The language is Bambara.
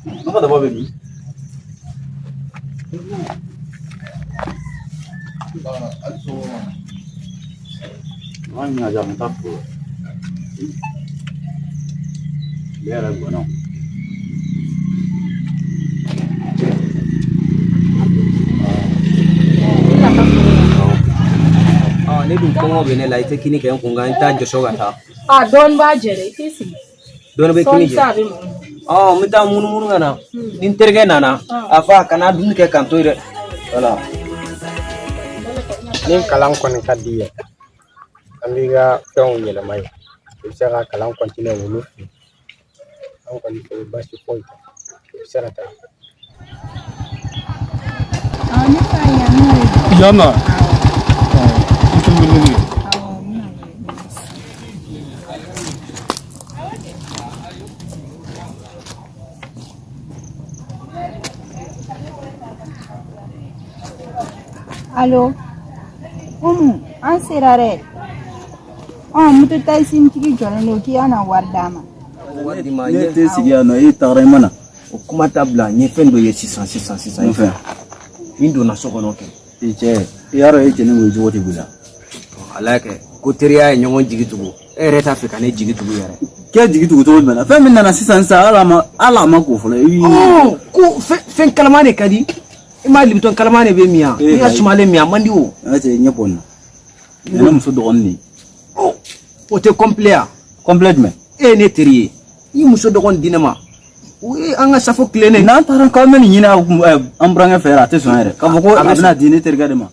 Ne ka daba bɛ min? An ɲina ja n taa foro la. Ne yɛrɛ gɔnɔ. Ne dun kɔngɔ bɛ ne la, i tɛ kini kɛ n kun kan, n t'a jɔsɔ ka taa. A dɔɔni b'a jɛ dɛ, i t'i sigi. Dɔɔni bɛ kini Sɔɔni jɛ. sa a bɛ mɔ. Ɔ, n bɛ taa munumunu ka na. Ni n terikɛ nana, a fɔ a kana dumuni kɛ k'an to yen dɛ. Wala. Ni kalan kɔni ka di ye, an b'i ka fɛnw yɛlɛma yen, i bɛ se ka kalan continuer olu fɛ yen. An kɔni fɛ baasi foyi tɛ, i bɛ se ka taa. Ne fa yan nɔ de don. Yan na? I tɛ wele de. Awɔ, n bɛna wele. Alo, Umu, an sera dɛ. Ɔ, moto taxi jɔlen don k'i ka na wari d'a ma. Wari di ma. Ne tɛ sigi yan nɔ, e tagara i ma na. O kuma t'a bila, n ye fɛn dɔ ye sisan sisan sisan. Mun fɛn? N donna so kɔnɔ kɛ. I cɛ, i y'a dɔn e cɛ ni o jogo tɛ b'i la. Ala kɛ ko teriya ye ɲɔgɔn jigi tugu. E yɛrɛ t'a fɛ ka ne jigi tugu yɛrɛ. K'e jigi tugu cogo jumɛn na? Fɛn min nana sisan sisan, hali a ma ko fɔlɔ. I Ɔ, ko fɛn kalaman de ka di. I m'a Lipton kalaman de bɛ min yan. Eh, N'i ka ayi. sumalen min, a man di o. An ka cɛ, ɲɛ bɔ nin na. Nin ye ne muso dɔgɔnin de ye. Ɔ, o tɛ complet ya? Complet jumɛn? E ye ne teri ye. I muso dɔgɔnin di ne ma. O ye an ka safo tilennen. N'an taara k'an bɛ nin ɲini an burankɛ fɛ yɛrɛ, a tɛ sɔn yɛrɛ. K'a fɔ ko A a bɛ bɛna di ne terikɛ de ma.